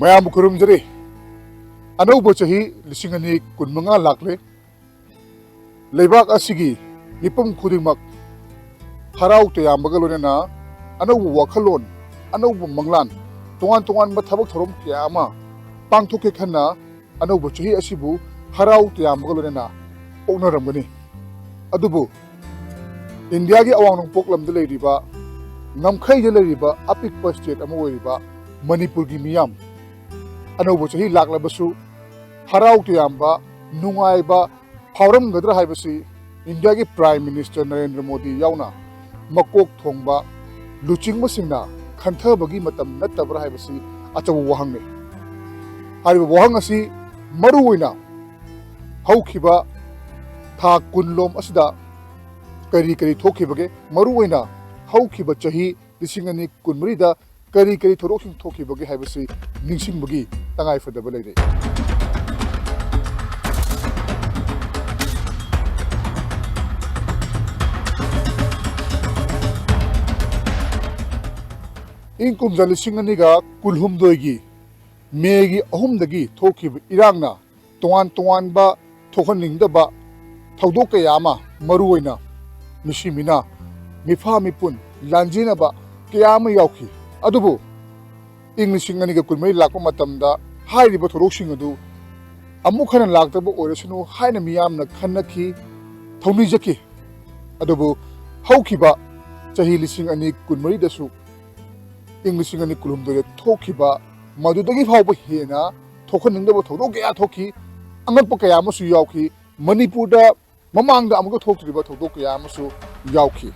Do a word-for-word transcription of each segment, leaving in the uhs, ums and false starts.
ꯃꯌꯥꯝꯕꯨ ꯈꯨꯔꯨꯝꯖꯔꯤ꯫ ꯑꯅꯧꯕ ꯆꯍꯤ ꯂꯤꯁꯤꯡ ꯑꯅꯤ ꯀꯨꯟꯃꯉꯥ ꯂꯥꯛꯂꯦ꯫ ꯂꯩꯕꯥꯛ ꯑꯁꯤꯒꯤ ꯃꯤꯄꯨꯝ ꯈꯨꯗꯤꯡꯃꯛ ꯍꯔꯥꯎ ꯇꯌꯥꯝꯕꯒ ꯂꯣꯏꯅꯅ ꯑꯅꯧꯕ ꯋꯥꯈꯜꯂꯣꯟ, ꯑꯅꯧꯕ ꯃꯪꯂꯥꯟ, ꯇꯣꯉꯥꯟ ꯇꯣꯉꯥꯟꯕ ꯊꯕꯛ ꯊꯧꯔꯝ ꯀꯌꯥ ꯑꯃ ꯄꯥꯡꯊꯣꯛꯀꯦ ꯈꯟꯅ ꯑꯅꯧꯕ ꯆꯍꯤ ꯑꯁꯤꯕꯨ ꯍꯔꯥꯎ ꯇꯌꯥꯝꯕꯒ ꯂꯣꯏꯅꯅ ꯑꯣꯛꯅꯔꯝꯒꯅꯤ꯫ ꯑꯗꯨꯕꯨ ꯏꯟꯗꯤꯌꯥꯒꯤ ꯑꯋꯥꯡ ꯅꯣꯡꯄꯣꯛ ꯂꯝꯗ ꯂꯩꯔꯤꯕ, ꯉꯝꯈꯩꯗ ꯂꯩꯔꯤꯕ ꯑꯄꯤꯛꯄ state ꯑꯃ ꯑꯣꯏꯔꯤꯕ ꯃꯅꯤꯄꯨꯔꯒꯤ ꯃꯤꯌꯥꯝ, ꯑꯅꯧꯕ ꯆꯍꯤ ꯂꯥꯛꯂꯕꯁꯨ ꯍꯔꯥꯎ ꯇꯌꯥꯝꯕ, ꯅꯨꯡꯉꯥꯏꯕ ꯐꯥꯎꯔꯝꯒꯗ꯭ꯔꯥ ꯍꯥꯏꯕꯁꯤ ꯏꯟꯗꯤꯌꯥꯒꯤ Prime Minister ꯅꯔꯦꯟꯗ꯭ꯔ ꯃꯣꯗꯤ ꯌꯥꯎꯅ ꯃꯀꯣꯛ ꯊꯣꯡꯕ ꯂꯨꯆꯤꯡꯕꯁꯤꯡꯅ ꯈꯟꯊꯕꯒꯤ ꯃꯇꯝ ꯅꯠꯇꯕ꯭ꯔꯥ ꯍꯥꯏꯕꯁꯤ ꯑꯆꯧꯕ ꯋꯥꯍꯪꯅꯤ꯫ ꯍꯥꯏꯔꯤꯕ ꯋꯥꯍꯪ ꯑꯁꯤ ꯃꯔꯨ ꯑꯣꯏꯅ ꯍꯧꯈꯤꯕ ꯊꯥ ꯀꯨꯟ ꯂꯣꯝ ꯑꯁꯤꯗ ꯀꯔꯤ ꯀꯔꯤ ꯊꯣꯛꯈꯤꯕꯒꯦ, ꯃꯔꯨ ꯑꯣꯏꯅ ꯍꯧꯈꯤꯕ ꯆꯍꯤ ꯂꯤꯁꯤꯡ ꯑꯅꯤ ꯀꯨꯟꯃꯔꯤꯗ ꯀꯔꯤ ꯀꯔꯤ ꯊꯧꯗꯣꯛꯁꯤꯡ ꯊꯣꯛꯈꯤꯕꯒꯦ ꯍꯥꯏꯕꯁꯤ ꯅꯤꯡꯁꯤꯡꯕꯒꯤ ꯇꯉꯥꯏꯐꯗꯕ ꯂꯩꯔꯦ꯫ ꯏꯪ ꯀꯨꯝꯖꯥ ꯂꯤꯁꯤꯡ ꯑꯅꯤꯒ ꯀꯨꯟꯍꯨꯝꯗꯣꯏꯒꯤ ꯃꯦꯒꯤ ꯑꯍꯨꯝꯗꯒꯤ ꯊꯣꯛꯈꯤꯕ ꯏꯔꯥꯡꯅ ꯇꯣꯉꯥꯟ ꯇꯣꯉꯥꯟꯕ ꯊꯣꯛꯍꯟꯅꯤꯡꯗꯕ ꯊꯧꯗꯣꯛ ꯀꯌꯥ ꯑꯃ, ꯃꯔꯨꯑꯣꯏꯅ ꯃꯤꯁꯤ ꯃꯤꯅꯥ, ꯃꯤꯐꯥ ꯃꯤꯄꯨꯟ, ꯂꯥꯟꯖꯦꯟꯅꯕ ꯀꯌꯥ ꯑꯃ ꯌꯥꯎꯈꯤ꯫ ꯑꯗꯨꯕꯨ ꯏꯪ ꯂꯤꯁꯤꯡ ꯑꯅꯤꯒ ꯀꯨꯟꯃꯔꯤ ꯂꯥꯛꯄ ꯃꯇꯝꯗ ꯍꯥꯏꯔꯤꯕ ꯊꯧꯗꯣꯛꯁꯤꯡ ꯑꯗꯨ ꯑꯃꯨꯛ ꯍꯟꯅ ꯂꯥꯛꯇꯕ ꯑꯣꯏꯔꯁꯅꯨ ꯍꯥꯏꯅ ꯃꯤꯌꯥꯝꯅ ꯈꯟꯅꯈꯤ, ꯊꯧꯅꯤꯖꯈꯤ꯫ ꯑꯗꯨꯕꯨ ꯍꯧꯈꯤꯕ ꯆꯍꯤ ꯂꯤꯁꯤꯡ ꯑꯅꯤ ꯀꯨꯟꯃꯔꯤꯗꯁꯨ, ꯏꯪ ꯂꯤꯁꯤꯡ ꯑꯅꯤ ꯀꯨꯟꯍꯨꯝꯗꯣꯏꯗ ꯊꯣꯛꯈꯤꯕ ꯃꯗꯨꯗꯒꯤ ꯐꯥꯎꯕ ꯍꯦꯟꯅ ꯊꯣꯛꯍꯟꯅꯤꯡꯗꯕ ꯊꯧꯗꯣꯛ ꯀꯌꯥ ꯊꯣꯛꯈꯤ, ꯑꯉꯛꯄ ꯀꯌꯥ ꯑꯃꯁꯨ ꯌꯥꯎꯈꯤ꯫ ꯃꯅꯤꯄꯨꯔꯗ ꯃꯃꯥꯡꯗ ꯑꯃꯨꯛꯀ ꯊꯣꯛꯇ꯭ꯔꯤꯕ ꯊꯧꯗꯣꯛ ꯀꯌꯥ ꯑꯃꯁꯨ ꯌꯥꯎꯈꯤ꯫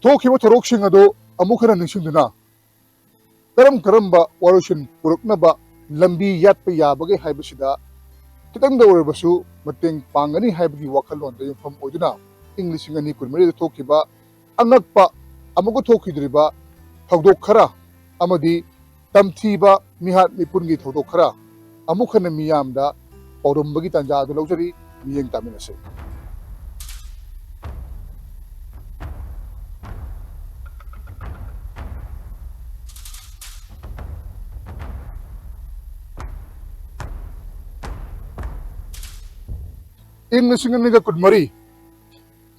ꯊꯣꯛꯈꯤꯕ ꯊꯧꯗꯣꯛꯁꯤꯡ ꯑꯗꯨ ꯑꯃꯨꯛ ꯍꯟꯅ ꯅꯤꯡꯁꯤꯡꯗꯨꯅ, ꯀꯔꯝ ꯀꯔꯝꯕ ꯋꯥꯔꯣꯏꯁꯤꯟ ꯄꯨꯔꯛꯅꯕ ꯂꯝꯕꯤ ꯌꯥꯠꯄ ꯌꯥꯕꯒꯦ ꯍꯥꯏꯕꯁꯤꯗ ꯈꯤꯇꯪꯗ ꯑꯣꯏꯔꯕꯁꯨ ꯃꯇꯦꯡ ꯄꯥꯡꯒꯅꯤ ꯍꯥꯏꯕꯒꯤ ꯋꯥꯈꯜꯂꯣꯟꯗ ꯌꯨꯝꯐꯝ ꯑꯣꯏꯗꯨꯅ ꯏꯪ ꯂꯤꯁꯤꯡ ꯑꯅꯤ ꯀꯨꯟꯃꯔꯤꯗ ꯊꯣꯛꯈꯤꯕ ꯑꯉꯛꯄ, ꯑꯃꯨꯛꯀ ꯊꯣꯛꯈꯤꯗ꯭ꯔꯤꯕ ꯊꯧꯗꯣꯛ ꯈꯔ ꯑꯃꯗꯤ ꯇꯝꯊꯤꯕ ꯃꯤꯍꯥꯠ ꯃꯤꯄꯨꯟꯒꯤ ꯊꯧꯗꯣꯛ ꯈꯔ ꯑꯃꯨꯛ ꯍꯟꯅ ꯃꯤꯌꯥꯝꯗ ꯄꯥꯎꯗꯝꯕꯒꯤ ꯇꯥꯟꯖꯥ ꯑꯗꯨ ꯂꯧꯖꯔꯤ꯫ ꯃꯤꯠꯌꯦꯡ ꯇꯥꯃꯤꯟꯅꯁꯤ꯫ ꯏꯪ ꯂꯤꯁꯤꯡ ꯑꯅꯤꯒ ꯀꯨꯟꯃꯔꯤ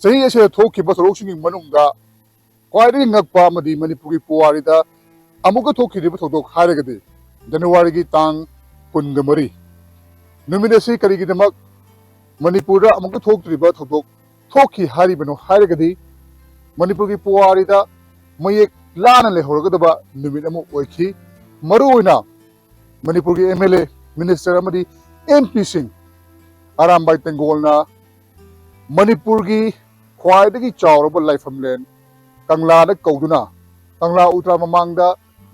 ꯆꯍꯤ ꯑꯁꯤꯗ ꯊꯣꯛꯈꯤꯕ ꯊꯧꯗꯣꯛꯁꯤꯡꯒꯤ ꯃꯅꯨꯡꯗ ꯈ꯭ꯋꯥꯏꯗꯒꯤ ꯉꯛꯄ ꯑꯃꯗꯤ ꯃꯅꯤꯄꯨꯔꯒꯤ ꯄꯨꯋꯥꯔꯤꯗ ꯑꯃꯨꯛꯀ ꯊꯣꯛꯈꯤꯗ꯭ꯔꯤꯕ ꯊꯧꯗꯣꯛ ꯍꯥꯏꯔꯒꯗꯤ ꯖꯅꯋꯥꯔꯤꯒꯤ ꯇꯥꯡ ꯀꯨꯟꯒ ꯃꯔꯤ꯫ ꯅꯨꯃꯤꯠ ꯑꯁꯤ ꯀꯔꯤꯒꯤꯗꯃꯛ ꯃꯅꯤꯄꯨꯔꯗ ꯑꯃꯨꯛꯀ ꯊꯣꯛꯇ꯭ꯔꯤꯕ ꯊꯧꯗꯣꯛ ꯊꯣꯛꯈꯤ ꯍꯥꯏꯔꯤꯕꯅꯣ ꯍꯥꯏꯔꯒꯗꯤ, ꯃꯅꯤꯄꯨꯔꯒꯤ ꯄꯨꯋꯥꯔꯤꯗ ꯃꯌꯦꯛ ꯂꯥꯅ ꯂꯩꯍꯧꯔꯒꯗꯕ ꯅꯨꯃꯤꯠ ꯑꯃ ꯑꯣꯏꯈꯤ꯫ ꯃꯔꯨꯑꯣꯏꯅ ꯃꯅꯤꯄꯨꯔꯒꯤ ꯑꯦꯝ ꯑꯦꯜ ꯑꯦ, ꯃꯤꯅꯤꯁꯇꯔ ꯑꯃꯗꯤ ꯑꯦꯝ ꯄꯤꯁꯤꯡ ꯑꯔꯥꯝꯕꯥꯏ ꯇꯦꯡꯒꯣꯜꯅ ꯃꯅꯤꯄꯨꯔꯒꯤ ꯈ꯭ꯋꯥꯏꯗꯒꯤ ꯆꯥꯎꯔꯕ ꯂꯥꯏꯐꯝꯂꯦꯟ ꯀꯪꯂꯥꯗ ꯀꯧꯗꯨꯅ ꯀꯪꯂꯥ ꯎꯇ꯭ꯔꯥ ꯃꯃꯥꯡꯗ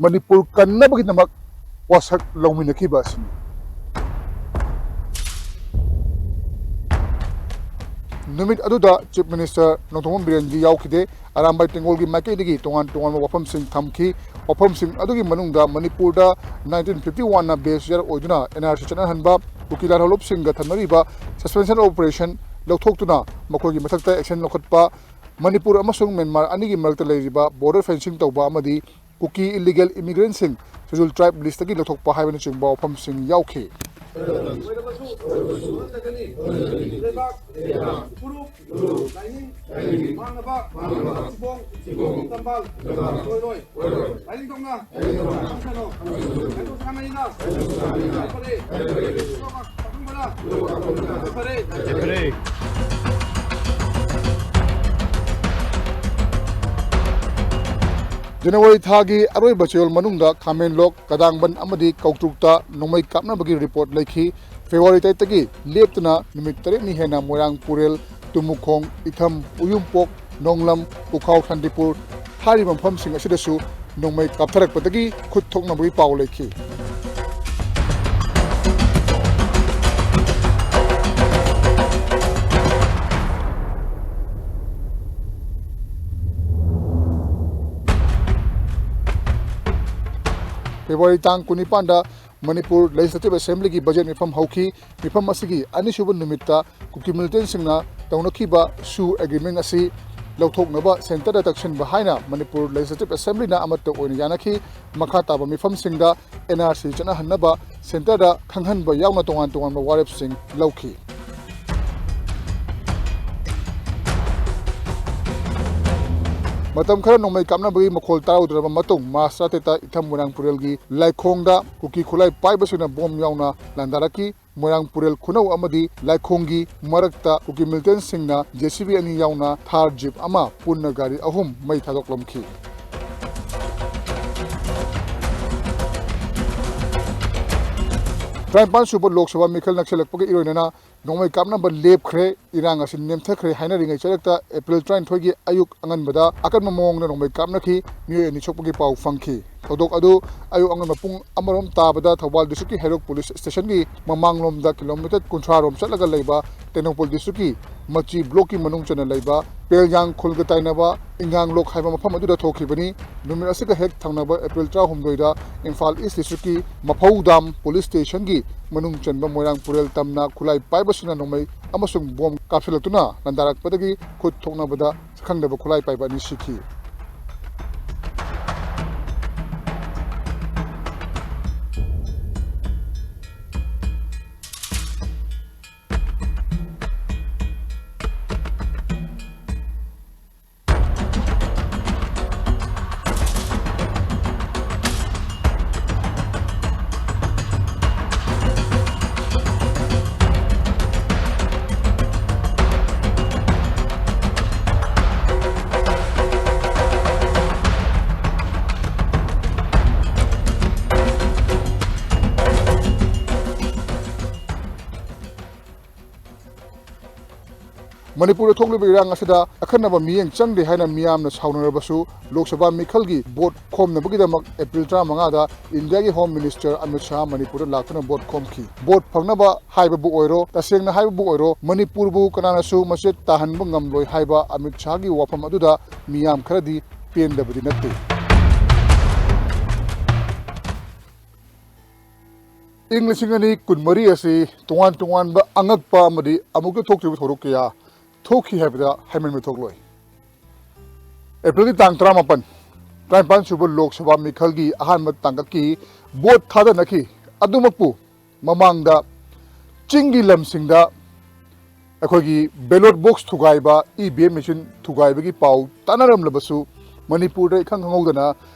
ꯃꯅꯤꯄꯨꯔ ꯀꯟꯅꯕꯒꯤꯗꯃꯛ ꯋꯥꯁꯛ ꯂꯧꯃꯤꯟꯅꯈꯤꯕ ꯑꯁꯤꯅꯤ꯫ ꯅꯨꯃꯤꯠ ꯑꯗꯨꯗ ꯆꯤꯐ ꯃꯤꯅꯤꯁꯇꯔ ꯅꯣꯡꯊꯣꯝꯕꯝ ꯕꯤꯔꯦꯟꯗꯤ ꯌꯥꯎꯈꯤꯗꯦ꯫ ꯑꯔꯥꯝꯕꯥꯏ ꯇꯦꯡꯒꯣꯜꯒꯤ ꯃꯥꯏꯀꯩꯗꯒꯤ ꯇꯣꯉꯥꯟ ꯇꯣꯉꯥꯟꯕ ꯋꯥꯐꯝꯁꯤꯡ ꯊꯝꯈꯤ꯫ ꯋꯥꯐꯝꯁꯤꯡ ꯑꯗꯨꯒꯤ ꯃꯅꯨꯡꯗ ꯃꯅꯤꯄꯨꯔꯗ ꯅꯥꯏꯟꯇꯤꯟ ꯐꯤꯐꯇꯤ ꯋꯥꯟꯅ ꯕꯦꯁ ꯌꯔ ꯑꯣꯏꯗꯨꯅ and R C ꯆꯠꯅꯍꯟꯕ, Kuki ꯂꯥꯜꯍꯧꯂꯨꯞꯁꯤꯡꯒ ꯊꯝꯅꯔꯤꯕ suspension operation ꯂꯧꯊꯣꯛꯇꯨꯅ ꯃꯈꯣꯏꯒꯤ ꯃꯊꯛꯇ ꯑꯦꯛꯁꯟ ꯂꯧꯈꯠꯄ, ꯃꯅꯤꯄꯨꯔ ꯑꯃꯁꯨꯡ ꯃ꯭ꯌꯥꯟꯃꯥꯔ ꯑꯅꯤꯒꯤ ꯃꯔꯛꯇ ꯂꯩꯔꯤꯕ ꯕꯣꯔꯗꯔ ꯐꯦꯟꯁꯤꯡ ꯇꯧꯕ ꯑꯃꯗꯤ ꯀꯨꯀꯤ ꯏꯂꯤꯒꯦꯜ ꯏꯃꯤꯒ꯭ꯔꯦꯟꯁꯤꯡ ꯁꯦꯗ꯭ꯌꯨꯜ ꯇ꯭ꯔꯥꯏꯕ ꯂꯤꯁꯇꯒꯤ ꯂꯧꯊꯣꯛꯄ ꯍꯥꯏꯕꯅꯆꯤꯡꯕ ꯋꯥꯐꯝꯁꯤꯡ ꯌꯥꯎꯈꯤ꯫ ꯂꯩꯕꯥꯛ, ꯐꯨꯔꯨꯞ, ꯂꯥꯏꯅꯤꯡ, ꯃꯥꯟꯅꯕ, ꯊꯤꯕꯣꯡ, ꯇꯝꯕꯥꯜ, ꯂꯣꯏꯔꯣꯏ꯫ ꯂꯥꯏꯅꯤꯡꯊꯧꯅ ꯈꯪꯁꯅꯣ꯫ ꯈꯪꯗꯣꯛ ꯁꯥꯟꯅꯩꯅ ꯐꯔꯦ꯫ ꯄꯥꯈꯪꯕꯅ ꯐꯔꯦ꯫ ꯖꯅꯋꯥꯔꯤ ꯊꯥꯒꯤ ꯑꯔꯣꯏꯕ ꯆꯌꯣꯜ ꯃꯅꯨꯡꯗ ꯈꯥꯃꯦꯟꯂꯣꯛ, ꯀꯗꯥꯡꯕꯟ ꯑꯃꯗꯤ ꯀꯧꯇ꯭ꯔꯨꯛꯇ ꯅꯣꯡꯃꯩ ꯀꯥꯞꯅꯕꯒꯤ ꯔꯤꯄꯣꯔꯠ ꯂꯩꯈꯤ꯫ ꯐꯦꯕ꯭ꯔꯨꯋꯥꯔꯤ ꯇꯔꯦꯠꯇꯒꯤ ꯂꯦꯞꯇꯅ ꯅꯨꯃꯤꯠ ꯇꯔꯦꯠꯅꯤ ꯍꯦꯟꯅ ꯃꯣꯏꯔꯥꯡ, ꯄꯨꯔꯦꯜ, ꯇꯨꯃꯨꯈꯣꯡ, ꯏꯊꯝ, ꯎꯌꯨꯝꯄꯣꯛ, ꯅꯣꯡꯂꯝ, ꯄꯨꯈꯥꯎ, ꯁꯥꯟꯇꯤꯄꯨꯔ ꯍꯥꯏꯔꯤꯕ ꯃꯐꯝꯁꯤꯡ ꯑꯁꯤꯗꯁꯨ ꯅꯣꯡꯃꯩ ꯀꯥꯞꯊꯔꯛꯄꯗꯒꯤ ꯈꯨꯠ ꯊꯣꯛꯅꯕꯒꯤ ꯄꯥꯎ ꯂꯩꯈꯤ꯫ ꯐꯦꯕ꯭ꯔꯨꯋꯥꯔꯤ ꯇꯥꯡ ꯀꯨꯟꯅꯤꯄꯥꯟꯗ ꯃꯅꯤꯄꯨꯔ Legislative Assemblyꯒꯤ budget ꯃꯤꯐꯝ ꯍꯧꯈꯤ꯫ ꯃꯤꯐꯝ ꯑꯁꯤꯒꯤ ꯑꯅꯤꯁꯨꯕ ꯅꯨꯃꯤꯠꯇ ꯀꯨꯀꯤ militantꯁꯤꯡꯅ ꯇꯧꯅꯈꯤꯕ ꯁꯨ agreement ꯑꯁꯤ ꯂꯧꯊꯣꯛꯅꯕ centreꯗ ꯇꯛꯁꯤꯟꯕ ꯍꯥꯏꯅ ꯃꯅꯤꯄꯨꯔ Legislative Assemblyꯅ ꯑꯃꯠꯇ ꯑꯣꯏꯅ ꯌꯥꯅꯈꯤ꯫ ꯃꯈꯥ ꯇꯥꯕ ꯃꯤꯐꯝꯁꯤꯡꯗ NRC ꯆꯠꯅꯍꯟꯅꯕ centreꯗ ꯈꯪꯍꯟꯕ ꯌꯥꯎꯅ ꯇꯣꯉꯥꯟ ꯇꯣꯉꯥꯟꯕ ꯋꯥꯔꯦꯞꯁꯤꯡ ꯂꯧꯈꯤ꯫ ꯃꯇꯝ ꯈꯔ ꯅꯣꯡꯃꯩ ꯀꯥꯞꯅꯕꯒꯤ ꯃꯈꯣꯜ ꯇꯥꯔꯨꯗ꯭ꯔꯕ ꯃꯇꯨꯡ, March ꯇꯔꯥꯇꯔꯦꯠꯇ ꯏꯊꯝ ꯃꯣꯏꯔꯥꯡ ꯄꯨꯔꯦꯜꯒꯤ ꯂꯥꯏꯈꯣꯡꯗ ꯀꯨꯀꯤ ꯈꯨꯠꯂꯥꯏ ꯄꯥꯏꯕꯁꯤꯡꯅ bomb ꯌꯥꯎꯅ ꯂꯥꯟꯗꯥꯔꯛꯈꯤ꯫ ꯃꯣꯏꯔꯥꯡ ꯄꯨꯔꯦꯜ ꯈꯨꯅꯧ ꯑꯃꯗꯤ ꯂꯥꯏꯈꯣꯡꯒꯤ ꯃꯔꯛꯇ ꯀꯨꯀꯤ militantꯁꯤꯡꯅ JCB ꯑꯅꯤ ꯌꯥꯎꯅ Thar jeep ꯑꯃ, ꯄꯨꯟꯅ ꯒꯥꯔꯤ ꯑꯍꯨꯝ ꯃꯩ ꯊꯥꯗꯣꯛꯂꯝꯈꯤ꯫ ꯇꯔꯥꯅꯤꯄꯥꯟ ꯁꯨꯕ ꯂꯣꯛ ꯁꯚꯥ ꯃꯤꯈꯜ ꯅꯛꯁꯤꯜꯂꯛꯄꯒ ꯏꯔꯣꯏꯅꯅ ꯅꯣꯡꯃꯩ ꯀꯥꯞꯅꯕ ꯂꯦꯞꯈ꯭ꯔꯦ꯫ ꯏꯔꯥꯡ ꯑꯁꯤ ꯅꯦꯝꯊꯈ꯭ꯔꯦ ꯍꯥꯏꯅꯔꯤꯉꯩ ꯆꯔꯛꯇ April ꯇꯔꯥꯅꯤꯊꯣꯏꯒꯤ ꯑꯌꯨꯛ ꯑꯉꯟꯕꯗ ꯑꯀꯟꯕ ꯃꯑꯣꯡꯗ ꯅꯣꯡꯃꯩ ꯀꯥꯞꯅꯈꯤ꯫ ꯃꯤꯑꯣꯏ ꯑꯅꯤ ꯁꯣꯛꯄꯒꯤ ꯄꯥꯎ ꯐꯪꯈꯤ꯫ ꯊꯧꯗꯣꯛ ꯑꯗꯨ ꯑꯌꯨꯛ ꯑꯉꯟꯕ ꯄꯨꯡ ꯑꯃꯔꯣꯝ ꯇꯥꯕꯗ ꯊꯧꯕꯥꯜ districtꯀꯤ ꯍꯩꯔꯣꯛ police stationꯒꯤ ꯃꯃꯥꯡꯂꯣꯝꯗ kilometre ꯀꯨꯟꯊ꯭ꯔꯥ ꯔꯣꯝ ꯆꯠꯂꯒ ꯂꯩꯕ ꯇꯦꯡꯅꯧꯄꯜ districtꯀꯤ ꯃꯆꯤ blockꯀꯤ ꯃꯅꯨꯡ ꯆꯟꯅ ꯂꯩꯕ ꯄꯦꯜꯌꯥꯡ ꯈꯨꯜꯒ ꯇꯥꯏꯅꯕ ꯏꯉꯥꯡꯂꯣꯛ ꯍꯥꯏꯕ ꯃꯐꯝ ꯑꯗꯨꯗ ꯊꯣꯛꯈꯤꯕꯅꯤ꯫ ꯅꯨꯃꯤꯠ ꯑꯁꯤꯒ ꯍꯦꯛ ꯊꯪꯅꯕ April ꯇꯔꯥꯍꯨꯝꯗꯣꯏꯗ ꯏꯝꯐꯥꯜ East districtꯀꯤ ꯃꯐꯧꯗꯥꯝ police stationꯒꯤ ꯃꯅꯨꯡ ꯆꯟꯕ ꯃꯣꯏꯔꯥꯡ ꯄꯨꯔꯦꯜ ꯇꯝꯅ ꯈꯨꯠꯂꯥꯏ ꯄꯥꯏꯕꯁꯤꯡꯅ ꯅꯣꯡꯃꯩ ꯑꯃꯁꯨꯡ bomb ꯀꯥꯞꯁꯤꯜꯂꯛꯇꯨꯅ ꯂꯥꯟꯗꯥꯔꯛꯄꯗꯒꯤ ꯈꯨꯠ ꯊꯣꯛꯅꯕꯗ ꯁꯛꯈꯪꯗꯕ ꯈꯨꯠꯂꯥꯏ ꯄꯥꯏꯕ ꯑꯅꯤ ꯁꯤꯈꯤ꯫ ꯃꯅꯤꯄꯨꯔꯗ ꯊꯣꯛꯂꯤꯕ ꯏꯔꯥꯡ ꯑꯁꯤꯗ ꯑꯈꯟꯅꯕ ꯃꯤꯠꯌꯦꯡ ꯆꯪꯗꯦ ꯍꯥꯏꯅ ꯃꯤꯌꯥꯝꯅ ꯁꯥꯎꯅꯔꯕꯁꯨ, ꯂꯣꯛ ꯁꯚꯥ ꯃꯤꯈꯜꯒꯤ ꯚꯣꯠ ꯈꯣꯝꯅꯕꯒꯤꯗꯃꯛ ꯑꯦꯄ꯭ꯔꯤꯜ ꯇꯔꯥꯃꯉꯥꯗ ꯏꯟꯗꯤꯌꯥꯒꯤ ꯍꯣꯝ ꯃꯤꯅꯤꯁꯇꯔ ꯑꯃꯤꯠ ꯁꯥꯍ ꯃꯅꯤꯄꯨꯔꯗ ꯂꯥꯛꯇꯨꯅ ꯚꯣꯠ ꯈꯣꯝꯈꯤ꯫ ꯚꯣꯠ ꯐꯪꯅꯕ ꯍꯥꯏꯕꯕꯨ ꯑꯣꯏꯔꯣ, ꯇꯁꯦꯡꯅ ꯍꯥꯏꯕꯕꯨ ꯑꯣꯏꯔꯣ, ꯃꯅꯤꯄꯨꯔꯕꯨ ꯀꯅꯥꯅꯁꯨ ꯃꯆꯦꯠ ꯇꯥꯍꯟꯕ ꯉꯝꯂꯣꯏ ꯍꯥꯏꯕ ꯑꯃꯤꯠ ꯁꯥꯍꯒꯤ ꯋꯥꯐꯝ ꯑꯗꯨꯗ ꯃꯤꯌꯥꯝ ꯈꯔꯗꯤ ꯄꯦꯟꯗꯕꯗꯤ ꯅꯠꯇꯦ꯫ ꯏꯪ ꯂꯤꯁꯤꯡ ꯑꯅꯤ ꯀꯨꯟꯃꯔꯤ ꯑꯁꯤ ꯇꯣꯉꯥꯟ ꯇꯣꯉꯥꯟꯕ ꯑꯉꯛꯄ ꯑꯃꯗꯤ ꯑꯃꯨꯛꯇ ꯊꯣꯛꯇ꯭ꯔꯤꯕ ꯊꯧꯗꯣꯛ ꯀꯌꯥ ꯊꯣꯛꯈꯤ ꯍꯥꯏꯕꯗ ꯍꯥꯏꯃꯟꯕ ꯊꯣꯛꯂꯣꯏ꯫ ꯑꯦꯄ꯭ꯔꯤꯜꯒꯤ ꯇꯥꯡ ꯇꯔꯥꯃꯥꯄꯟ, ꯇꯔꯥꯅꯤꯄꯥꯟ ꯁꯨꯕ ꯂꯣꯛ ꯁꯚꯥ ꯃꯤꯈꯜꯒꯤ ꯑꯍꯥꯟꯕ ꯇꯥꯡꯀꯛꯀꯤ ꯚꯣꯠ ꯊꯥꯗꯅꯈꯤ꯫ ꯑꯗꯨꯃꯛꯄꯨ ꯃꯃꯥꯡꯗ ꯆꯤꯡꯒꯤ ꯂꯝꯁꯤꯡꯗ ꯑꯩꯈꯣꯏꯒꯤ ballot box ꯊꯨꯒꯥꯏꯕ, ꯏ ꯚꯤ ꯑꯦꯝ machine ꯊꯨꯒꯥꯏꯕꯒꯤ ꯄꯥꯎ ꯇꯥꯅꯔꯝꯂꯕꯁꯨ, ꯃꯅꯤꯄꯨꯔꯗ ꯏꯈꯪ ꯈꯪꯍꯧꯗꯅ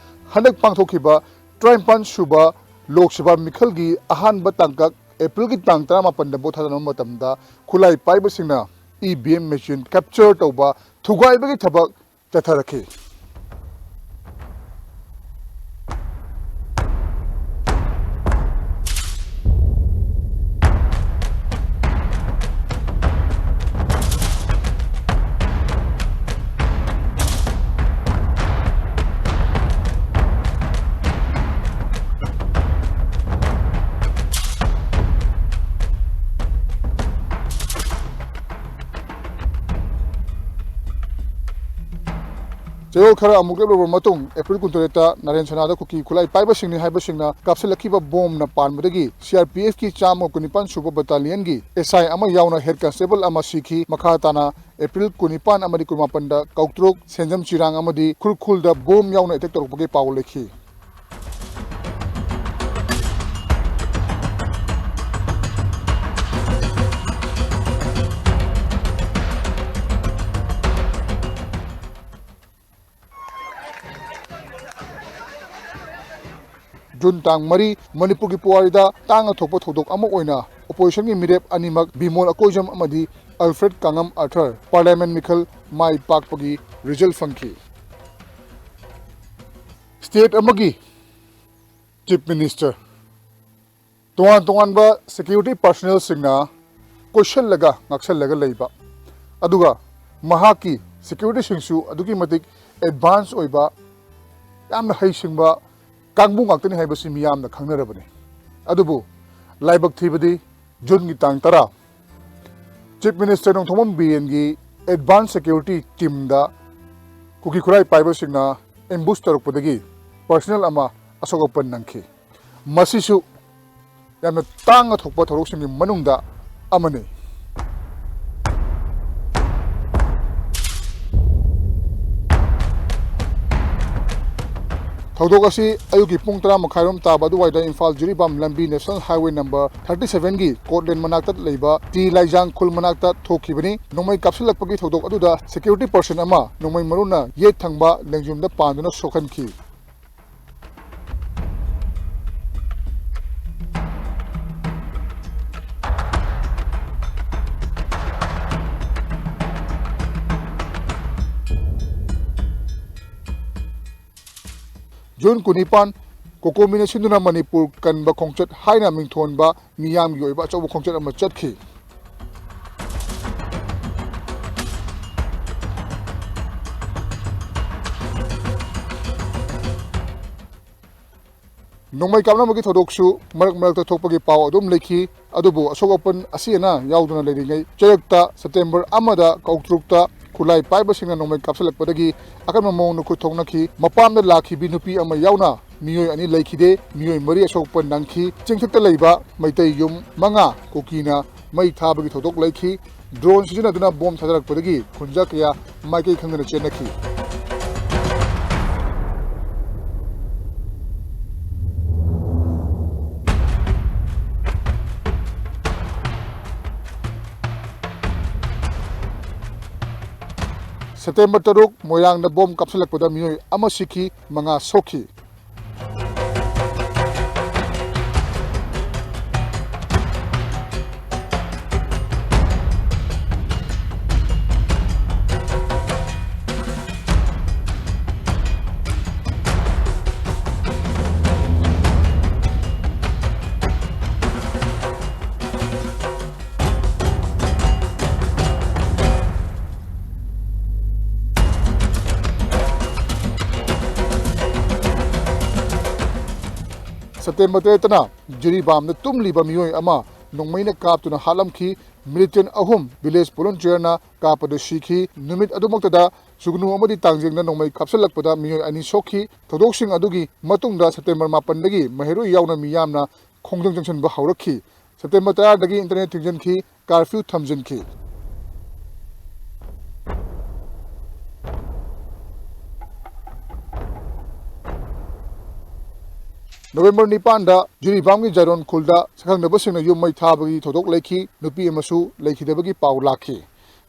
ꯍꯟꯗꯛ ꯄꯥꯡꯊꯣꯛꯈꯤꯕ ꯇꯔꯥꯅꯤꯄꯥꯟ ꯁꯨꯕ ꯂꯣꯛ ꯁꯚꯥ ꯃꯤꯈꯜꯒꯤ ꯑꯍꯥꯟꯕ ꯇꯥꯡꯀꯛ ꯑꯦꯄ꯭ꯔꯤꯜꯒꯤ ꯇꯥꯡ ꯇꯔꯥꯃꯥꯄꯟꯗ ꯚꯣꯠ ꯊꯥꯗꯅꯕ ꯃꯇꯝꯗ ꯈꯨꯠꯂꯥꯏ ꯄꯥꯏꯕꯁꯤꯡꯅ E V M machine capture ꯇꯧꯕ, ꯊꯨꯒꯥꯏꯕꯒꯤ ꯊꯕꯛ ꯆꯠꯊꯔꯛꯈꯤ꯫ ꯆꯌꯣꯜ ꯈꯔ ꯑꯃꯨꯛ ꯂꯦꯞꯂꯨꯔꯕ ꯃꯇꯨꯡ, ꯑꯦꯄ꯭ꯔꯤꯜ ꯀꯨꯟꯇꯔꯦꯠꯇ ꯅꯔꯦꯟ ꯁꯅꯥꯗ ꯀꯨꯀꯤ ꯈꯨꯠꯂꯥꯏ ꯄꯥꯏꯕꯁꯤꯡꯅꯤ ꯍꯥꯏꯕꯁꯤꯡꯅ ꯀꯥꯞꯁꯤꯜꯂꯛꯈꯤꯕ ꯕꯣꯝꯅ ꯄꯥꯟꯕꯗꯒꯤ ꯁꯤ ꯑꯥꯔ ꯄꯤ ꯑꯦꯐꯀꯤ ꯆꯥꯝꯃ ꯀꯨꯟꯅꯤꯄꯥꯟ ꯁꯨꯕ battalionꯒꯤ ꯑꯦꯁ ꯑꯥꯏ ꯑꯃ ꯌꯥꯎꯅ head constable ꯑꯃ ꯁꯤꯈꯤ꯫ ꯃꯈꯥ ꯇꯥꯅ ꯑꯦꯄ꯭ꯔꯤꯜ ꯀꯨꯟꯅꯤꯄꯥꯟ ꯑꯃꯗꯤ ꯀꯨꯟꯃꯥꯄꯟꯗ ꯀꯧꯇ꯭ꯔꯨꯛ, ꯁꯦꯟꯖꯝ ꯆꯤꯔꯥꯡ ꯑꯃꯗꯤ ꯈꯨꯔꯈꯨꯜꯗ ꯕꯣꯝ ꯌꯥꯎꯅ attack ꯇꯧꯔꯛꯄꯒꯤ ꯄꯥꯎ ꯂꯩꯈꯤ꯫ ꯖꯨꯟ ꯇꯥꯡ ꯃꯔꯤ, ꯃꯅꯤꯄꯨꯔꯒꯤ ꯄꯨꯋꯥꯔꯤꯗ ꯇꯥꯡꯅ ꯊꯣꯛꯄ ꯊꯧꯗꯣꯛ ꯑꯃ ꯑꯣꯏꯅ oppositionꯒꯤ ꯃꯤꯔꯦꯞ ꯑꯅꯤꯃꯛ ꯕꯤꯃꯣꯜ ꯑꯀꯣꯏꯖꯝ ꯑꯃꯗꯤ ꯑꯜꯐ꯭ꯔꯦꯗ ꯀꯥꯉꯝ ꯑꯥꯔꯊꯔ parliament ꯃꯤꯈꯜ ꯃꯥꯏ ꯄꯥꯛꯄꯒꯤ result ꯐꯪꯈꯤ꯫ State ꯑꯃꯒꯤ Chief Minister, ꯇꯣꯉꯥꯟ ꯇꯣꯉꯥꯟꯕ security personnelꯁꯤꯡꯅ ꯀꯣꯏꯁꯜꯂꯒ ꯉꯥꯛꯁꯜꯂꯒ ꯂꯩꯕ, ꯑꯗꯨꯒ ꯃꯍꯥꯛꯀꯤ ꯁꯦꯀ꯭ꯌꯨꯔꯤꯇꯤꯁꯤꯡꯁꯨ ꯑꯗꯨꯛꯀꯤ ꯃꯇꯤꯛ ꯑꯦꯗꯚꯥꯟꯁ ꯑꯣꯏꯕ, ꯌꯥꯝꯅ ꯍꯩꯁꯤꯡꯕ ꯀꯥꯡꯕꯨ ꯉꯥꯛꯇꯅꯤ ꯍꯥꯏꯕꯁꯤ ꯃꯤꯌꯥꯝꯅ ꯈꯪꯅꯔꯕꯅꯤ꯫ ꯑꯗꯨꯕꯨ ꯂꯥꯏꯕꯛ ꯊꯤꯕꯗꯤ, ꯖꯨꯟꯒꯤ ꯇꯥꯡ ꯇꯔꯥ, ꯆꯤꯐ ꯃꯤꯅꯤꯁꯇꯔ ꯅꯣꯡꯊꯣꯝꯕꯝ ꯕꯤꯔꯦꯟꯒꯤ ꯑꯦꯗꯚꯥꯟꯁ ꯁꯦꯀ꯭ꯌꯨꯔꯤꯇꯤ ꯇꯤꯝꯗ ꯀꯨꯀꯤ ꯈꯨꯠꯂꯥꯏ ꯄꯥꯏꯕꯁꯤꯡꯅ ꯑꯦꯝꯕꯨꯁ ꯇꯧꯔꯛꯄꯗꯒꯤ ꯄꯔꯁꯅꯦꯜ ꯑꯃ ꯑꯁꯣꯛ ꯑꯄꯟ ꯅꯪꯈꯤ꯫ ꯃꯁꯤꯁꯨ ꯌꯥꯝꯅ ꯇꯥꯡꯅ ꯊꯣꯛꯄ ꯊꯧꯗꯣꯛꯁꯤꯡꯒꯤ ꯃꯅꯨꯡꯗ ꯑꯃꯅꯤ꯫ ꯊꯧꯗꯣꯛ ꯑꯁꯤ ꯑꯌꯨꯛꯀꯤ ꯄꯨꯡ ꯇꯔꯥ ꯃꯈꯥꯏꯔꯣꯝ ꯇꯥꯕ ꯑꯗꯨꯋꯥꯏꯗ ꯏꯝꯐꯥꯜ ꯖꯤꯔꯤꯕꯥꯝ ꯂꯝꯕꯤ ꯅꯦꯁꯅꯦꯜ ꯍꯥꯏꯋꯦ ꯅꯝꯕꯔ ꯊꯥꯔꯇꯤ ꯁꯚꯦꯟꯒꯤ ꯀꯣꯔꯠꯂꯦꯟ ꯃꯅꯥꯛꯇ ꯂꯩꯕ ꯇꯤ ꯂꯥꯏꯖꯥꯡ ꯈꯨꯜ ꯃꯅꯥꯛꯇ ꯊꯣꯛꯈꯤꯕꯅꯤ꯫ ꯅꯣꯡꯃꯩ ꯀꯥꯞꯁꯤꯜꯂꯛꯄꯒꯤ ꯊꯧꯗꯣꯛ ꯑꯗꯨꯗ ꯁꯦꯀ꯭ꯌꯨꯔꯤꯇꯤ ꯄꯔꯁꯟ ꯑꯃ ꯅꯣꯡꯃꯩ ꯃꯔꯨꯅ ꯌꯦꯠ ꯊꯪꯕ ꯂꯦꯡꯖꯨꯝꯗ ꯄꯥꯟꯗꯨꯅ ꯁꯣꯛꯍꯟꯈꯤ꯫ ꯖꯨꯟ ꯀꯨꯟꯅꯤꯄꯥꯟ, ꯀꯣꯀꯣꯃꯤꯅ ꯁꯤꯟꯗꯨꯅ ꯃꯅꯤꯄꯨꯔ ꯀꯟꯕ ꯈꯣꯡꯆꯠ ꯍꯥꯏꯅ ꯃꯤꯡꯊꯣꯟꯕ ꯃꯤꯌꯥꯝꯒꯤ ꯑꯣꯏꯕ ꯑꯆꯧꯕ ꯈꯣꯡꯆꯠ ꯑꯃ ꯆꯠꯈꯤ꯫ ꯅꯣꯡꯃꯩ ꯀꯥꯞꯅꯕꯒꯤ ꯊꯧꯗꯣꯛꯁꯨ ꯃꯔꯛ ꯃꯔꯛꯇ ꯊꯣꯛꯄꯒꯤ ꯄꯥꯎ ꯑꯗꯨꯝ ꯂꯩꯈꯤ꯫ ꯑꯗꯨꯕꯨ ꯑꯁꯣꯛ ꯑꯄꯟ ꯑꯁꯤ ꯑꯅꯥ ꯌꯥꯎꯗꯅ ꯂꯩꯔꯤꯉꯩ ꯆꯩꯔꯛꯇ ꯁꯦꯞꯇꯦꯝꯕꯔ ꯑꯃꯗ ꯀꯧꯇ꯭ꯔꯨꯛꯇ ꯈꯨꯠꯂꯥꯏ ꯄꯥꯏꯕꯁꯤꯡꯅ ꯅꯣꯡꯃꯩ ꯀꯥꯞꯁꯤꯜꯂꯛꯄꯗꯒꯤ ꯑꯀꯟꯕ ꯃꯑꯣꯡꯗ ꯈꯨꯠ ꯊꯣꯛꯅꯈꯤ꯫ ꯃꯄꯥꯝꯗ ꯂꯥꯛꯈꯤꯕꯤ ꯅꯨꯄꯤ ꯑꯃ ꯌꯥꯎꯅ ꯃꯤꯑꯣꯏ ꯑꯅꯤ ꯂꯩꯈꯤꯗꯦ, ꯃꯤꯑꯣꯏ ꯃꯔꯤ ꯑꯁꯣꯛ ꯑꯄꯟ ꯅꯪꯈꯤ꯫ ꯆꯤꯡꯊꯛꯇ ꯂꯩꯕ ꯃꯩꯇꯩ ꯌꯨꯝ ꯃꯉꯥ ꯀꯨꯀꯤꯅ ꯃꯩ ꯊꯥꯕꯒꯤ ꯊꯧꯗꯣꯛ ꯂꯩꯈꯤ꯫ ꯗ꯭ꯔꯣꯟ ꯁꯤꯖꯤꯟꯅꯗꯨꯅ ꯕꯣꯝ ꯊꯥꯗꯔꯛꯄꯗꯒꯤ ꯈꯨꯟꯖꯥ ꯀꯌꯥ ꯃꯥꯏꯀꯩ ꯈꯪꯗꯅ ꯆꯦꯟꯅꯈꯤ꯫ ꯁꯦꯞꯇꯦꯝꯕꯔ ꯇꯔꯨꯛ, ꯃꯣꯏꯔꯥꯡꯗ ꯕꯣꯝ ꯀꯥꯞꯁꯤꯜꯂꯛꯄꯗ ꯃꯤꯑꯣꯏ ꯑꯃ ꯁꯤꯈꯤ, ꯃꯉꯥ ꯁꯣꯛꯈꯤ꯫ ꯁꯦꯞꯇꯦꯝꯕꯔ ꯇꯔꯦꯠꯇꯅ ꯖꯤꯔꯤꯕꯥꯝꯗ ꯇꯨꯝꯂꯤꯕ ꯃꯤꯑꯣꯏ ꯑꯃ ꯅꯣꯡꯃꯩꯅ ꯀꯥꯞꯇꯨꯅ ꯍꯥꯠꯂꯝꯈꯤ꯫ Militant ꯑꯍꯨꯝ village volunteerꯅ ꯀꯥꯞꯄꯗ ꯁꯤꯈꯤ꯫ ꯅꯨꯃꯤꯠ ꯑꯗꯨꯃꯛꯇꯗ ꯁꯨꯒꯅꯨ ꯑꯃꯗꯤ ꯇꯥꯡꯖꯦꯡꯗ ꯅꯣꯡꯃꯩ ꯀꯥꯞꯁꯤꯜꯂꯛꯄꯗ ꯃꯤꯑꯣꯏ ꯑꯅꯤ ꯁꯣꯛꯈꯤ꯫ ꯊꯧꯗꯣꯛꯁꯤꯡ ꯑꯗꯨꯒꯤ ꯃꯇꯨꯡꯗ ꯁꯦꯞꯇꯦꯝꯕꯔ ꯃꯥꯄꯟꯗꯒꯤ ꯃꯍꯩꯔꯣꯏ ꯌꯥꯎꯅ ꯃꯤꯌꯥꯝꯅ ꯈꯣꯡꯖꯪ ꯆꯪꯁꯤꯟꯕ ꯍꯧꯔꯛꯈꯤ꯫ ꯁꯦꯞꯇꯦꯝꯕꯔ ꯇꯔꯥꯗꯒꯤ internet ꯊꯤꯡꯖꯤꯟꯈꯤ, curfew ꯊꯝꯖꯤꯟꯈꯤ꯫ ꯅꯣꯕꯦꯝꯕꯔ ꯅꯤꯄꯥꯟꯗ ꯖꯤꯔꯤꯕꯥꯝꯒꯤ ꯖꯥꯏꯔꯣꯟ ꯈꯨꯜꯗ ꯁꯛꯈꯪꯅꯕꯁꯤꯡꯅ ꯌꯨꯝ ꯃꯩ ꯊꯥꯕꯒꯤ ꯊꯧꯗꯣꯛ ꯂꯩꯈꯤ꯫ ꯅꯨꯄꯤ ꯑꯃꯁꯨ ꯂꯩꯈꯤꯗꯕꯒꯤ ꯄꯥꯎ ꯂꯥꯛꯈꯤ꯫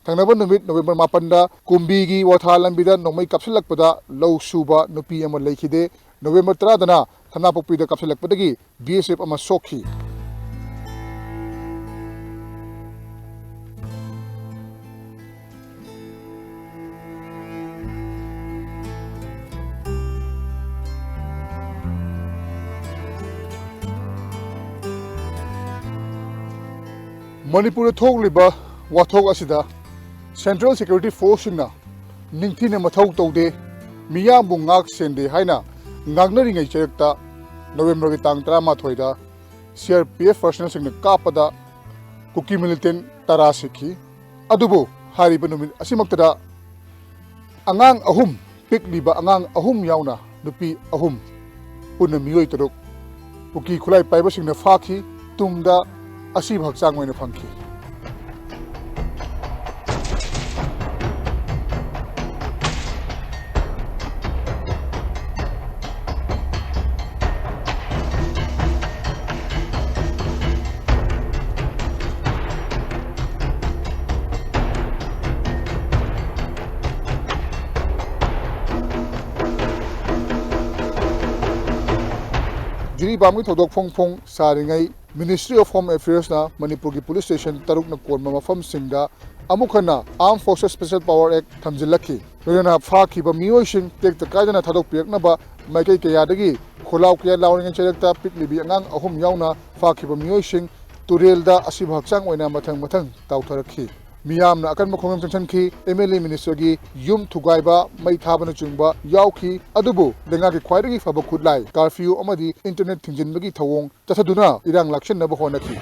ꯊꯪꯅꯕ ꯅꯨꯃꯤꯠ ꯅꯣꯕꯦꯝꯕꯔ ꯃꯥꯄꯟꯗ ꯀꯨꯝꯕꯤꯒꯤ ꯋꯥꯊꯥ ꯂꯝꯕꯤꯗ ꯅꯣꯡꯃꯩ ꯀꯥꯞꯁꯤꯜꯂꯛꯄꯗ ꯂꯧ ꯁꯨꯕ ꯅꯨꯄꯤ ꯑꯃ ꯂꯩꯈꯤꯗꯦ꯫ ꯅꯣꯕꯦꯝꯕꯔ ꯇꯔꯥꯗꯅ ꯊꯅꯥꯄꯣꯛꯄꯤꯗ ꯀꯥꯞꯁꯤꯜꯂꯛꯄꯗꯒꯤ ꯕꯤ ꯑꯦꯁ ꯑꯦꯐ ꯑꯃ ꯁꯣꯛꯈꯤ꯫ ꯃꯅꯤꯄꯨꯔꯗ ꯊꯣꯛꯂꯤꯕ ꯋꯥꯊꯣꯛ ꯑꯁꯤꯗ Central Security Forceꯁꯤꯡꯅ ꯅꯤꯡꯊꯤꯅ ꯃꯊꯧ ꯇꯧꯗꯦ, ꯃꯤꯌꯥꯝꯕꯨ ꯉꯥꯛ ꯁꯦꯟꯗꯦ ꯍꯥꯏꯅ ꯉꯥꯡꯅꯔꯤꯉꯩ ꯆꯩꯔꯛꯇ ꯅꯣꯕꯦꯝꯕꯔꯒꯤ ꯇꯥꯡ ꯇꯔꯥꯃꯥꯊꯣꯏꯗ ꯁꯤ ꯑꯥꯔ ꯄꯤ ꯑꯦꯐ personnelꯁꯤꯡꯅ ꯀꯥꯞꯄꯗ ꯀꯨꯀꯤ militant ꯇꯔꯥ ꯁꯤꯈꯤ꯫ ꯑꯗꯨꯕꯨ ꯍꯥꯏꯔꯤꯕ ꯅꯨꯃꯤꯠ ꯑꯁꯤꯃꯛꯇꯗ ꯑꯉꯥꯡ ꯑꯍꯨꯝ, ꯄꯤꯛꯂꯤꯕ ꯑꯉꯥꯡ ꯑꯍꯨꯝ ꯌꯥꯎꯅ ꯅꯨꯄꯤ ꯑꯍꯨꯝ, ꯄꯨꯟꯅ ꯃꯤꯑꯣꯏ ꯇꯔꯨꯛ ꯀꯨꯀꯤ ꯈꯨꯠꯂꯥꯏ ꯄꯥꯏꯕꯁꯤꯡꯅ ꯐꯥꯈꯤ꯫ ꯇꯨꯡꯗ ꯑꯁꯤꯕ ꯍꯛꯆꯥꯡ ꯑꯣꯏꯅ ꯐꯪꯈꯤ꯫ ꯖꯤꯔꯤꯕꯥꯝꯒꯤ ꯊꯧꯗꯣꯛ ꯐꯣꯡ ꯐꯣꯡ ꯁꯥꯔꯤꯉꯩ Ministry of Home Affairsꯅ ꯃꯅꯤꯄꯨꯔꯒꯤ police station ꯇꯔꯨꯛꯅ ꯀꯣꯟꯕ ꯃꯐꯝꯁꯤꯡꯗ ꯑꯃꯨꯛ ꯍꯟꯅ Armed Forces Special Power Act ꯊꯝꯖꯤꯜꯂꯛꯈꯤ꯫ ꯂꯣꯏꯅꯅ ꯐꯥꯈꯤꯕ ꯃꯤꯑꯣꯏꯁꯤꯡ ꯇꯦꯛꯇ ꯀꯥꯏꯗꯅ ꯊꯥꯗꯣꯛꯄꯤꯔꯛꯅꯕ ꯃꯥꯏꯀꯩ ꯀꯌꯥꯗꯒꯤ ꯈꯣꯜꯂꯥꯎ ꯀꯌꯥ ꯂꯥꯎꯔꯤꯉꯩ ꯆꯩꯔꯛꯇ ꯄꯤꯛꯂꯤꯕꯤ ꯑꯉꯥꯡ ꯑꯍꯨꯝ ꯌꯥꯎꯅ ꯐꯥꯈꯤꯕ ꯃꯤꯑꯣꯏꯁꯤꯡ ꯇꯨꯔꯦꯜꯗ ꯑꯁꯤꯕ ꯍꯛꯆꯥꯡ ꯑꯣꯏꯅ ꯃꯊꯪ ꯃꯊꯪ ꯇꯥꯎꯊꯔꯛꯈꯤ꯫ ꯃꯤꯌꯥꯝꯅ ꯑꯀꯟꯕ ꯈꯣꯡꯖꯪ ꯆꯪꯁꯤꯟꯈꯤ꯫ ꯑꯦꯝ ꯑꯦꯜ ꯑꯦ ꯃꯤꯅꯤꯁꯇꯔꯒꯤ ꯌꯨꯝ ꯊꯨꯒꯥꯏꯕ, ꯃꯩ ꯊꯥꯕꯅꯆꯤꯡꯕ ꯌꯥꯎꯈꯤ꯫ ꯑꯗꯨꯕꯨ ꯂꯩꯉꯥꯛꯀꯤ ꯈ꯭ꯋꯥꯏꯗꯒꯤ ꯐꯕ ꯈꯨꯠꯂꯥꯏ curfew ꯑꯃꯗꯤ internet ꯊꯤꯡꯖꯤꯟꯕꯒꯤ ꯊꯧꯑꯣꯡ ꯆꯠꯊꯗꯨꯅ ꯏꯔꯥꯡ ꯂꯥꯛꯁꯤꯟꯅꯕ ꯍꯣꯠꯅꯈꯤ꯫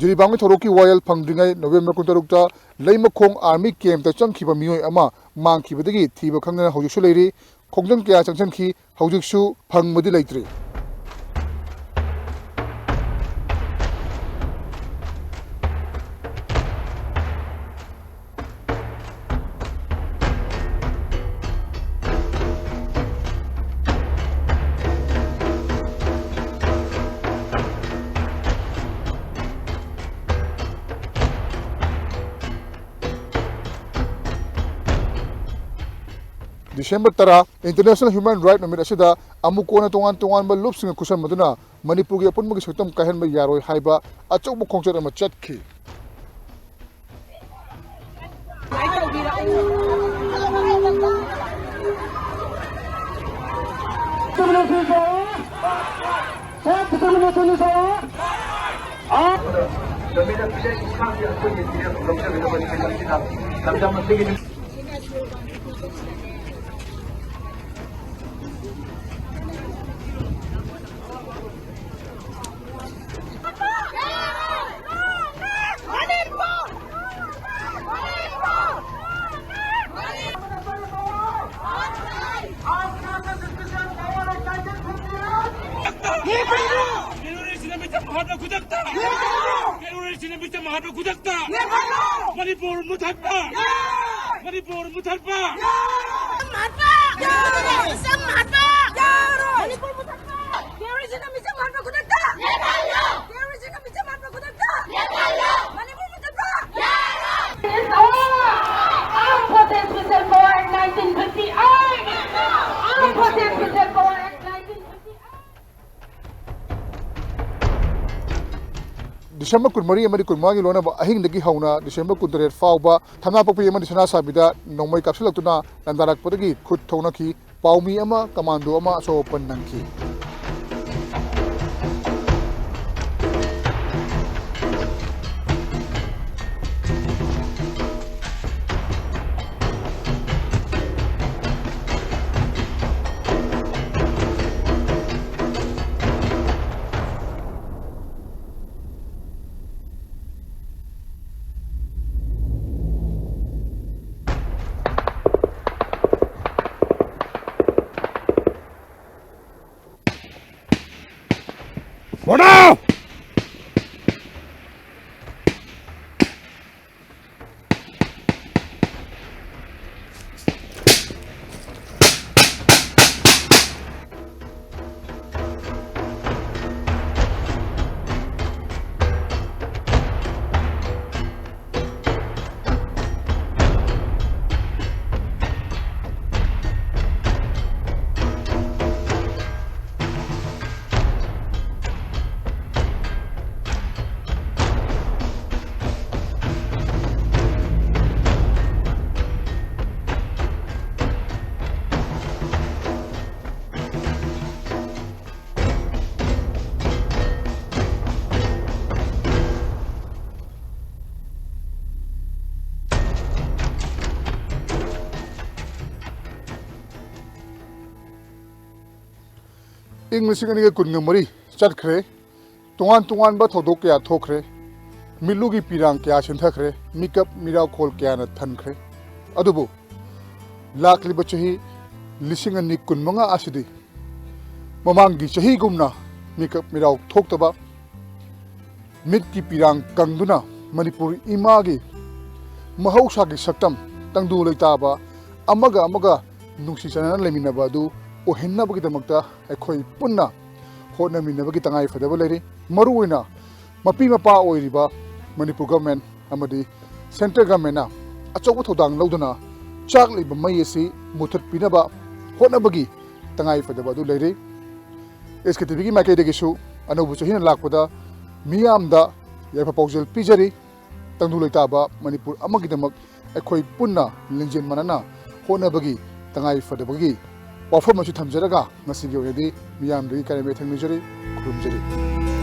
ꯖꯤꯔꯤꯕꯥꯝꯒꯤ ꯊꯧꯗꯣꯛꯀꯤ ꯋꯥꯌꯦꯜ ꯐꯪꯗ꯭ꯔꯤꯉꯩ ꯅꯕꯦꯝꯕꯔ ꯀꯨꯟꯇꯔꯨꯛꯇ ꯂꯩꯃꯈꯣꯡ army campꯇ ꯆꯪꯈꯤꯕ ꯃꯤꯑꯣꯏ ꯑꯃ ꯃꯥꯡꯈꯤꯕꯗꯒꯤ ꯊꯤꯕ ꯈꯪꯗꯅ ꯍꯧꯖꯤꯛꯁꯨ ꯂꯩꯔꯤ꯫ ꯈꯣꯡꯖꯪ ꯀꯌꯥ ꯆꯪꯁꯤꯟꯈꯤ, ꯍꯧꯖꯤꯛꯁꯨ ꯐꯪꯕꯗꯤ ꯂꯩꯇ꯭ꯔꯤ꯫ December ꯇꯔꯥ, International Human Rights ꯅꯨꯃꯤꯠ ꯑꯁꯤꯗ ꯑꯃꯨꯛ ꯀꯣꯟꯅ ꯇꯣꯉꯥꯟ ꯇꯣꯉꯥꯟꯕ ꯂꯨꯞꯁꯤꯡꯒ ꯈꯨꯠꯁꯝꯅꯗꯨꯅ ꯃꯅꯤꯄꯨꯔꯒꯤ ꯑꯄꯨꯟꯕꯒꯤ ꯁꯛꯇꯝ ꯀꯥꯏꯍꯟꯕ ꯌꯥꯔꯣꯏ ꯍꯥꯏꯕ ꯑꯆꯧꯕ ꯈꯣꯡꯆꯠ ꯑꯃ ꯆꯠꯈꯤ꯫ ꯂꯝꯗꯝ ꯑꯁꯤꯒꯤ ꯇꯦꯔꯣꯔꯤꯁꯁꯤꯡꯅ ꯃꯤꯆꯝ ꯐꯥꯍꯟꯕ ꯈꯨꯗꯛꯇ! ꯇꯦꯔꯣꯔꯤꯁꯁꯤꯡꯅ ꯃꯤꯆꯝ ꯐꯥꯍꯟꯕ ꯈꯨꯗꯛꯇ! ꯃꯅꯤꯄꯨꯔ ꯃꯨꯊꯠꯄ! ꯃꯅꯤꯄꯨꯔ ꯃꯨꯊꯠꯄ! ꯃꯤꯆꯝ ꯍꯥꯠꯄ! ꯃꯅꯤꯄꯨꯔ ꯃꯨꯊꯠꯄ! ꯇꯦꯔꯣꯔꯤꯁꯁꯤꯡꯅ ꯃꯤꯆꯝ ꯍꯥꯠꯄ ꯈꯨꯗꯛꯇ! ꯇꯦꯔꯣꯔꯤꯁꯁꯤꯡꯅ ꯃꯤꯆꯝ ꯍꯥꯠꯄ ꯈꯨꯗꯛꯇ! ꯃꯅꯤꯄꯨꯔ ꯃꯨꯊꯠꯄ! Armed Forces Whistleblower Act nineteen fifty-eight! Armed Forces Whistleblower Act nineteen fifty-eight! December ꯀꯨꯟꯃꯔꯤ ꯑꯃꯗꯤ ꯀꯨꯟꯃꯉꯥꯒꯤ ꯂꯣꯟꯅꯕ ꯑꯍꯤꯡꯗꯒꯤ ꯍꯧꯅ ꯗꯤꯁꯦꯝꯕꯔ ꯀꯨꯟꯇꯔꯦꯠ ꯐꯥꯎꯕ ꯊꯝꯅꯥꯄꯣꯛꯄꯤ ꯑꯃꯗꯤ ꯁꯅꯥꯁꯥꯕꯤꯗ ꯅꯣꯡꯃꯩ ꯀꯥꯞꯁꯤꯜꯂꯛꯇꯨꯅ ꯂꯥꯟꯗꯥꯔꯛꯄꯗꯒꯤ ꯈꯨꯠ ꯊꯧꯅꯈꯤ꯫ ꯄꯥꯎꯃꯤ ꯑꯃ, ꯀꯃꯥꯟꯗꯣ ꯑꯃ ꯑꯁꯣꯛ ꯑꯄꯟ ꯅꯪꯈꯤ꯫ Order! ꯏꯪ ꯂꯤꯁꯤꯡ ꯑꯅꯤꯒ ꯀꯨꯟꯒ ꯃꯔꯤ ꯆꯠꯈ꯭ꯔꯦ꯫ ꯇꯣꯉꯥꯟ ꯇꯣꯉꯥꯟꯕ ꯊꯧꯗꯣꯛ ꯀꯌꯥ ꯊꯣꯛꯈ꯭ꯔꯦ꯫ ꯃꯤꯠꯂꯨꯒꯤ ꯄꯤꯔꯥꯡ ꯀꯌꯥ ꯁꯤꯟꯊꯈ꯭ꯔꯦ꯫ ꯃꯤꯀꯞ ꯃꯤꯔꯥꯎꯈꯣꯜ ꯀꯌꯥꯅ ꯊꯟꯈ꯭ꯔꯦ꯫ ꯑꯗꯨꯕꯨ ꯂꯥꯛꯂꯤꯕ ꯆꯍꯤ ꯂꯤꯁꯤꯡ ꯑꯅꯤ ꯀꯨꯟꯃꯉꯥ ꯑꯁꯤꯗꯤ ꯃꯃꯥꯡꯒꯤ ꯆꯍꯤꯒꯨꯝꯅ ꯃꯤꯀꯞ ꯃꯤꯔꯥꯎ ꯊꯣꯛꯇꯕ, ꯃꯤꯠꯀꯤ ꯄꯤꯔꯥꯡ ꯀꯪꯗꯨꯅ ꯃꯅꯤꯄꯨꯔ ꯏꯃꯥꯒꯤ ꯃꯍꯧꯁꯥꯒꯤ ꯁꯛꯇꯝ, ꯇꯪꯗꯨ ꯂꯩꯇꯥꯕ, ꯑꯃꯒ ꯑꯃꯒ ꯅꯨꯡꯁꯤ ꯆꯥꯟꯅꯅ ꯂꯩꯃꯤꯟꯅꯕ ꯑꯗꯨ ꯑꯣꯏꯍꯟꯅꯕꯒꯤꯗꯃꯛꯇ ꯑꯩꯈꯣꯏ ꯄꯨꯟꯅ ꯍꯣꯠꯅꯃꯤꯟꯅꯕꯒꯤ ꯇꯉꯥꯏ ꯐꯗꯕ ꯂꯩꯔꯤ꯫ ꯃꯔꯨꯑꯣꯏꯅ ꯃꯄꯤ ꯃꯄꯥ ꯑꯣꯏꯔꯤꯕ ꯃꯅꯤꯄꯨꯔ ꯒꯚꯔꯟꯃꯦꯟꯠ ꯑꯃꯗꯤ ꯁꯦꯟꯇ꯭ꯔꯦꯜ ꯒꯚꯔꯟꯃꯦꯟꯠꯅ ꯑꯆꯧꯕ ꯊꯧꯗꯥꯡ ꯂꯧꯗꯨꯅ ꯆꯥꯛꯂꯤꯕ ꯃꯩ ꯑꯁꯤ ꯃꯨꯊꯠꯄꯤꯅꯕ ꯍꯣꯠꯅꯕꯒꯤ ꯇꯉꯥꯏ ꯐꯗꯕ ꯑꯗꯨ ꯂꯩꯔꯤ꯫ ꯑꯦꯁ ꯀꯦ ꯇꯤ ꯚꯤꯒꯤ ꯃꯥꯏꯀꯩꯗꯒꯤꯁꯨ ꯑꯅꯧꯕ ꯆꯍꯤꯅ ꯂꯥꯛꯄꯗ ꯃꯤꯌꯥꯝꯗ ꯌꯥꯏꯐ ꯄꯥꯎꯖꯦꯜ ꯄꯤꯖꯔꯤ꯫ ꯇꯪꯗꯨ ꯂꯩꯇꯥꯕ ꯃꯅꯤꯄꯨꯔ ꯑꯃꯒꯤꯗꯃꯛ ꯑꯩꯈꯣꯏ ꯄꯨꯟꯅ ꯂꯤꯡꯖꯦꯜ ꯃꯥꯟꯅꯅ ꯍꯣꯠꯅꯕꯒꯤ ꯇꯉꯥꯏ ꯐꯗꯕꯒꯤ ꯋꯥꯐꯝ ꯑꯁꯤ ꯊꯝꯖꯔꯒ, ꯉꯁꯤꯒꯤ ꯑꯣꯏꯅꯗꯤ ꯃꯤꯌꯥꯝꯗꯒꯤ ꯀꯥꯏꯅꯕ ꯌꯥꯊꯪ ꯅꯤꯖꯔꯤ꯫ ꯈꯨꯔꯨꯝꯖꯔꯤ꯫